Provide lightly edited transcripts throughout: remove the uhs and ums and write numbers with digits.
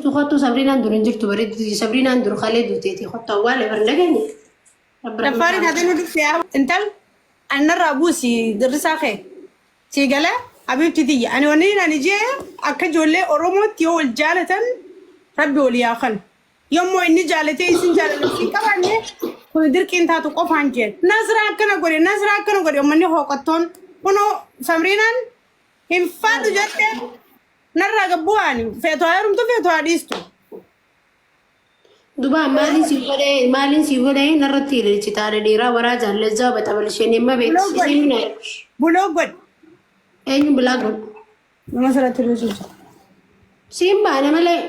Dhuftu kottu Sabriinaan dur hin jirtu bareeddu Sabriinaan dur kalee duuteeti kottu awwaale bar dhageenye. Rabbi Daffaari rahmata taatee nu dhufte yaa intal annarraa buusi dirrisaa kee. Sii galee habiibti tiyya ani wanni ani jee akka ijoollee Oromootti yoo wal jaalatan rabbi walii haa kanu. Yommuu inni jaalatee isin jaalala isin qabaanne kun dirqiin taatu qofaan jeen. Nasraa akkana godhe Nasraa akkana godhe uummanni hooqattoon kunoo Samriinaan hin faadhu jette narraa gabbu'aani feetu haa heerumtu feetu haa dhiistu. Duba maaliin si godhee maaliin si godhee narratti ililchitaadha dhiiraa waraa jaallezzaa baxabalisheen himma Buloo beekti godhi. isiin na Buloo godhi. eenyu bilaa godhu. Nama sirratti ililchu jira. Siin baane malee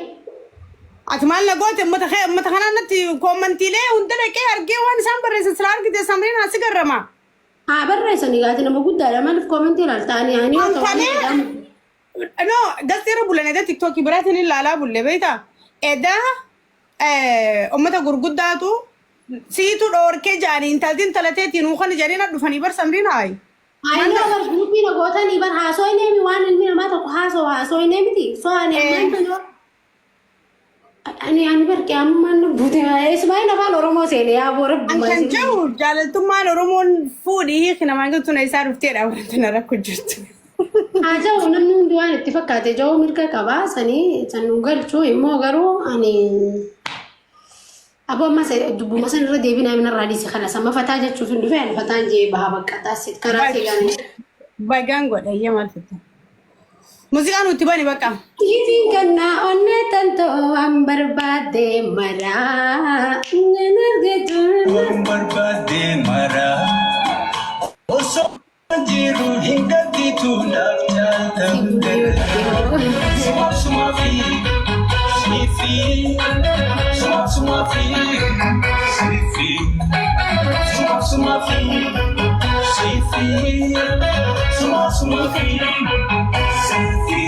Ati maal na goote uummata kee uummata kanaa natti koommantiilee hunda dhaqee argee waan isaan barreessan sila argite Samriin asi garrama. haa barreessanii gaati nama guddaadha maaliif koomentii ilaalta ani ani yoo ta'u ani Ankalee jedhamu. no gasteera bulan eda tiktookii biraatiin ilaalaa bulle beektaa edaa uummata gurguddaatu siitu dhoorkee jaanii intalti intalateetiin uu kana jedhanii na dhufanii bar Samriin haayi. Ayinoo bar guruppii na gootanii bar haasoo inni waan ilmi namaa tokko haasoo haasoo inni miti soo ani ammaan tanoo ani ani bar qiyaamummaan nu buute Ismaa'il afaan Oromoo seene yaa boo An rabbuma kan isin. jiru jaalaltummaan Oromoon fuudhii hiiki namaan jettu na isaa dhufteedha wanta na rakku jirtu. Haa ta'u namni hundi waan itti fakkaate ja'uu mirga qaba sanii san nu galchu immoo garuu ani aboo amma dubbuma san irra deebinaa minarraa dhiise kana sama fataa jechuuf hin dhufe ani fataan jee baha bakka taasit karaa seegaan. Bagaan godha iyyee maal fitta. Muuziqaa nutti bani bakka. Tiitiin kannaa onnee tantoo waan barbaadde maraa nan argatu. Waan barbaadde maraa osoo jiru hin gadditu naaf caalta hundarraa. Sumaaf sumaafi siifi sumaaf sumaafi siifi sumaaf sumaafi siifi sumaaf sumaafi siifi.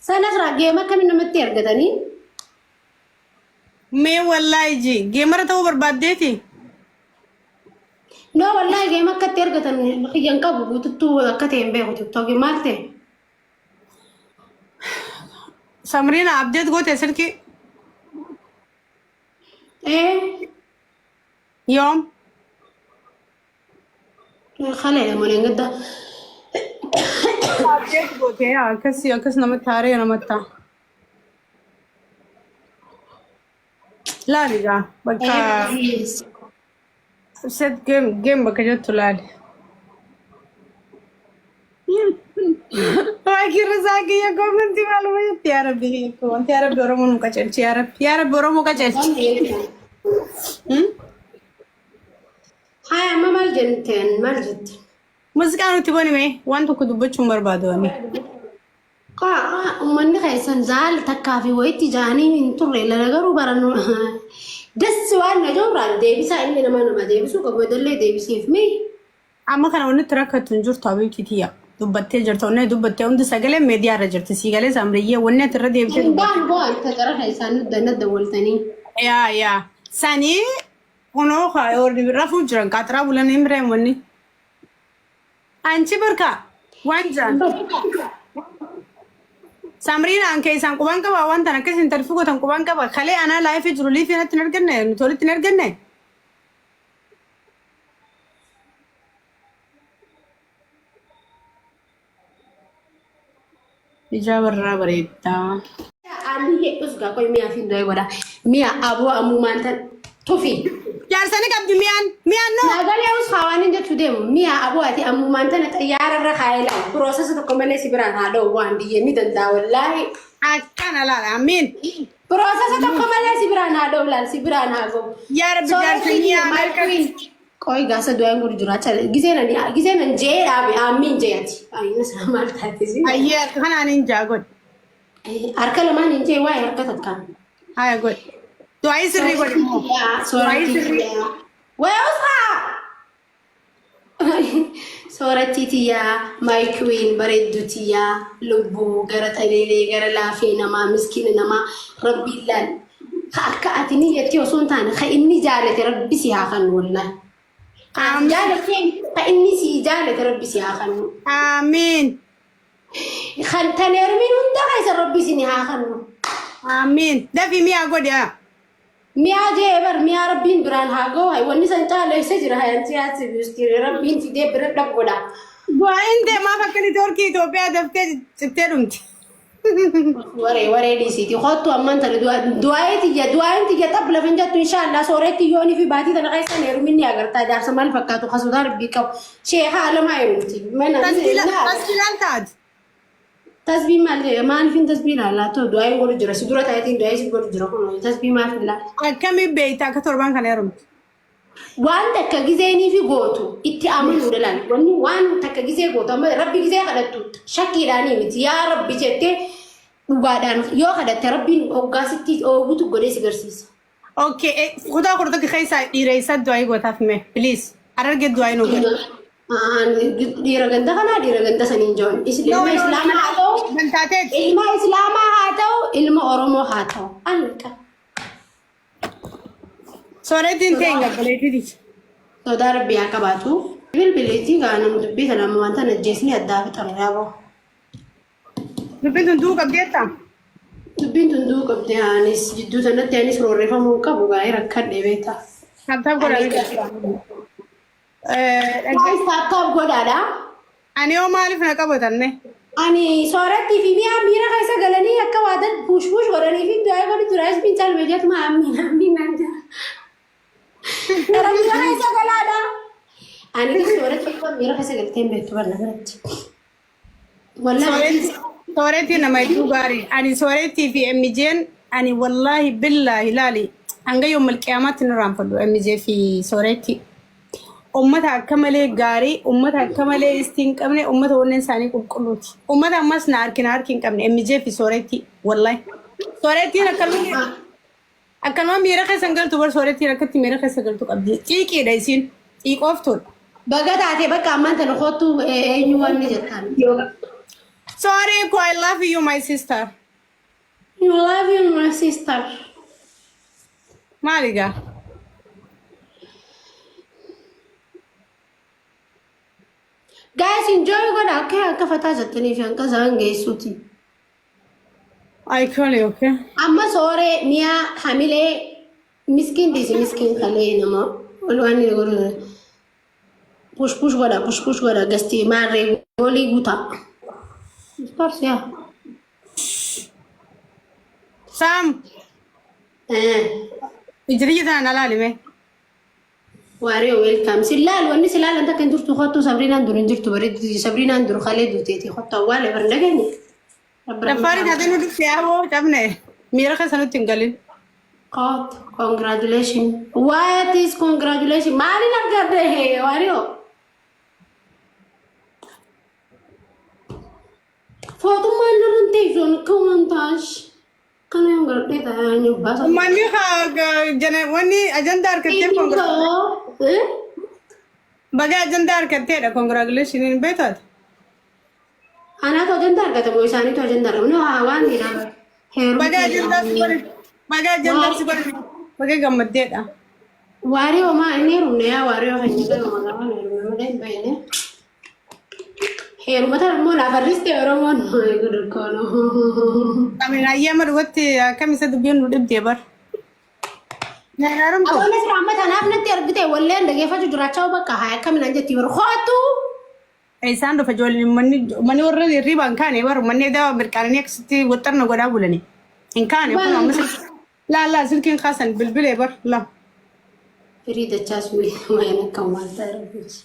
Sana irraa geema akkamiin namatti argatanii? Mee wallaahi ji geemara ta'uu barbaaddeeti. No wallaahi geema akkatti argatan kiyyan qabu guututtuu akka ta'e hin beeku tiktookii maal ta'e? Samriina abdeet goote silkii Ee yoom? kaleedha malee gadda. Abdeet goote akkasii akkas namatti haaree namatti ta'a. Laali gaa bakka set game game bakka jettu laali. Waaqirri isaa kiyya koomentii maaluma jetti yaa rabbi wanti yaa rabbi Oromoo nu qacelchi yaa rabbi yaa rabbi Oromoo qacelchi. Haya amma maal jetteen maal jette? Muuziqaa nutti bani mee waan tokko dubbachuun barbaadu ani. Uummanni keessan zaal takkaa fi wayitti ja'anii hin turre lala garuu barannu dassi waan na jirraan deebisaa inni nama nama deebisuu qabu edallee deebisiif mee. Amma kana wanni itti rakkattu hin jirtu abiibti tiyya. Dubbattee jirta onnee dubbattee hundi sagalee miidiyaa irra jirti sii galee saamriyyee wanni ati irra deebitee Hin dubbattu. ba'an bu'aan ta jara keessaan nu danna dawwaltanii. Yaa yaa sanii kunoo rafuu jiran qaaxiraa bulanii mireen wanni. Anchi barka waan jiran. Samriin an keessaan quban qaba waan tan akkas intalfi gootan quban qaba kalee anaa laayifii jiru liifii natti hin arganne nuti walitti hin arganne. Ijaa barraa bareeddaa. Aliyye usgaa qoy mi'a fi du'e godha. Mi'a aboo ammumaan tan tufi. Jaarsani qabdi mi'aan mi'aan noo. Nagalee us hawaanin jechuu deemu mi'a aboo ati ammumaan tana xayyaara irra kaa'ee laal. Piroosesa tokko malee si biraan haa dha'u waan biyyee ni danda'a wallaahi. Akkana laala amiin. Piroosesa tokko malee si biraan haa dha'u laal si biraan haa ga'u. Yaa rabbi jaarsa mi'aa Ameerikaatti. Qoy gaasa du'aan godhu jira. Giseen ani giseen an jee dhaabe aammiin jee ati. Ayyina sana maal taate si? Ayyee harka kanaan hin jaa godhi. Harka lamaan hin jee waa'ee harka takkaan. Haya godhi. Du'aayii sirrii godhi immoo. Du'aayii sirrii. Weelsaa! Soorattii tiyyaa, my queen, bareedduu tiyyaa, lubbuu gara xaliilee, gara laafee namaa, miskiina namaa, rabbiin laal. Ka akka ati niyyattee osoo hin taane, ka inni jaalate rabbi si haa kennu wallaahi. Ka ati jaalattee, ka inni si jaalate. jaalate rabbi si haa kennu. Amiin. Kan tan heerumin hunda keessa rabbi isin haa kennu. Amiin. Dafii mi'aa godhi haa. Mi'aa jee bar mi'aa rabbiin biraan haa ga'u. Wanni san caala isa jira hayanti haati biustiri rabbiin fidee bira dhab godha. Bu'aan deemaaf akka networkii Itoophiyaa daftee cittee dhumti. Waree waree dhiisiiti. Kottu ammaan tana du'aa'ee tiyya du'aa'een tiyya xab lafa hin jettu inshaallah sooretti yoonii fi baatii tana keessa heerumin ni agartaa jaarsa maal fakkaatu kasotaa rabbii qabu. Sheekaa alamaa heerumti. Mana Tasbii laal taati. Tasbii maal maaliif hin tasbii laalaa ta'u du'aa'ee godhu jira si dura taayitiin du'aa'ee si godhu jira kun tasbii maaf hin laala. Akkamiin beektaa akka torban kana heerumti? Waan takka gizeenii fi gootu itti amanuudha laal. Wanni waan takka gizee gootu amma rabbi gizee kadhattu shakkiidhaanii miti yaa rabbi jettee dhugaadhaan yoo kadhatte rabbiin hoggaasitti oowwutu godhee si garsiisa. Okay, kutaa 11 keessaa dhiira isaa du'aa'ii gootaaf mee please. Harargee du'aa'ii nu godhi. Dhiira ganda kanaa dhiira ganda saniin jiran. Ilma islaamaa haa ta'u, Gantaateeti. ilma islaamaa haa ta'u, ilma Oromoo haa ta'u. Alqa. Sooretiin teenya obboleettiiti. Sodaa rabbii haa qabaatu. Bilbiliitii gaa nama dubbii kana amma wanta najjeesni addaa fixamu yaaboo. Dubbiin tun du'uu qabdeetta? Dubbiin tun du'uu qabdi anis jidduu sanatti anis roorrifamuu hin qabu gaa'ee rakkadhe beektaa. Tap tap godhaa. Guys, tap tap godhaadha. Ani hoo maaliif na qabatan mee? Ani soorattii fi mi'a miira keessa galanii akka waadan push push godhanii fi du'aa godhu jira. Ismiin calme jetuma amiin amiin naan jira. Gara miira keessa galaadha. Ani sooratti miira keessa galtee hin beektu barna biratti. Wallaahi. Sooretii nama hedduu gaarii. Ani sooretii fi MJ'n ani wallaahi billaahi laali hanga yoommal qiyaamaatti ni raanfadhu MJ fi sooretii. Ummata akka malee gaarii, ummata akka malee istii hin qabne, ummata onneen isaanii qulqulluuti. Ummata ammas na harki na harki hin qabne MJ fi sooretii wallaahi. Sooretiin akkanuma miira keessa hin galtu bar sooretiin akkatti miira keessa galtu qabdi. Xiiqiidha isiin xiiqooftuudha. Baga taate bakka ammaan tana kootu eenyu waan ni jettaan. Sorry, ko I love you, my sister. You love you, my sister. Maali gaa? Guys, enjoy godha akka akka fataa jettanii fi hanqa isaan geessuuti. I call you, okay? Amma sooree mi'a hamilee miskiin dhiisi miskiin kalee nama ol waan inni godhu push push godha push push godha gastii maarree goolii guutaa. Of course, yeah. Sam, ijriyya tana na laali mee. Waaree welcome. Si laal wanni si laalan takka hin jirtu kottu Sabrinaan dur hin jirtu bareedu Sabrinaan dur kalee duuteeti kottu awwaale bar dhageenye. Daffaari taatee nu dhufte yaaboo cabne miira keessa nutti hin galin. Kot, congratulations. What is congratulations? Maalin argadde waariyoo? Footummaan nurra hin teessuun akka waan taash. Kana yoon garadhee taa'anii baasa. Uummanni wanni ajandaa argattee baga ajandaa argatteedha congratulation beektaati. Anaatu ajandaa argata moo isaaniitu ajandaa argata? No, waan dhiiraa. Baga ajandaa si godhe baga ajandaa si godhe baga gammaddeedha. Waaree homaa inni heerumne yaa waaree keenya galuma gaafa heerumne malee hin bayyane. Heeruma tana immoo lafa riste Oromoon gudurkoon. Amin ayyaama dhugatti akkam isa dubbiin nu dhibdee bar. Nyaarumtu. Aboon asirraa amma tanaaf natti argite walleen dhageeffachuu jiraachaa bakka haa akkaminaan jetti bar kootu. Isaan dhufa ijoolleen manni warra hirriibaa hin kaane bar manni edaa mirqaananii akkasitti waxxarna godhaa bulani. Hin kaane kun amma laa laa silkiin kaasan bilbilee bar laa. Firii dachaas wayan akka maal ta'e rabbichi.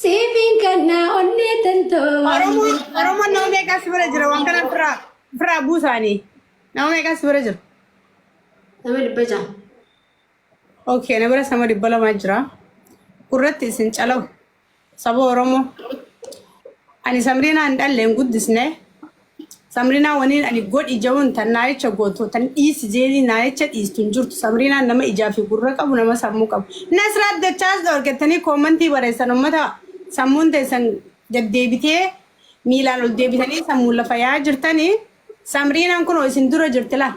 Siifin kannaa onnee tantoo. Oromoon nama meeqaa si bira jira waan kana firaa buusaanii. Nama meeqaa si bira jira? Nama 600. Okay, na bira sama 200 jira. Gurratti isin calawu. Saba Oromoo. Ani Samriinaa hin dhalle hin guddisne. Samriinaa waniin ani godhi ja'uun tan naayicha gootu tan dhiisi jeeni naayicha dhiistu hin jirtu. Samriinaan nama ijaa fi gurra qabu nama sammuu qabu. Nasraat Dachaas dhorkettanii commentii barreessan uummata sammuun teessan deddeebitee miilaan ol deebitanii sammuun lafa yaa jirtanii. Samriinaan kun isin dura jirti laa.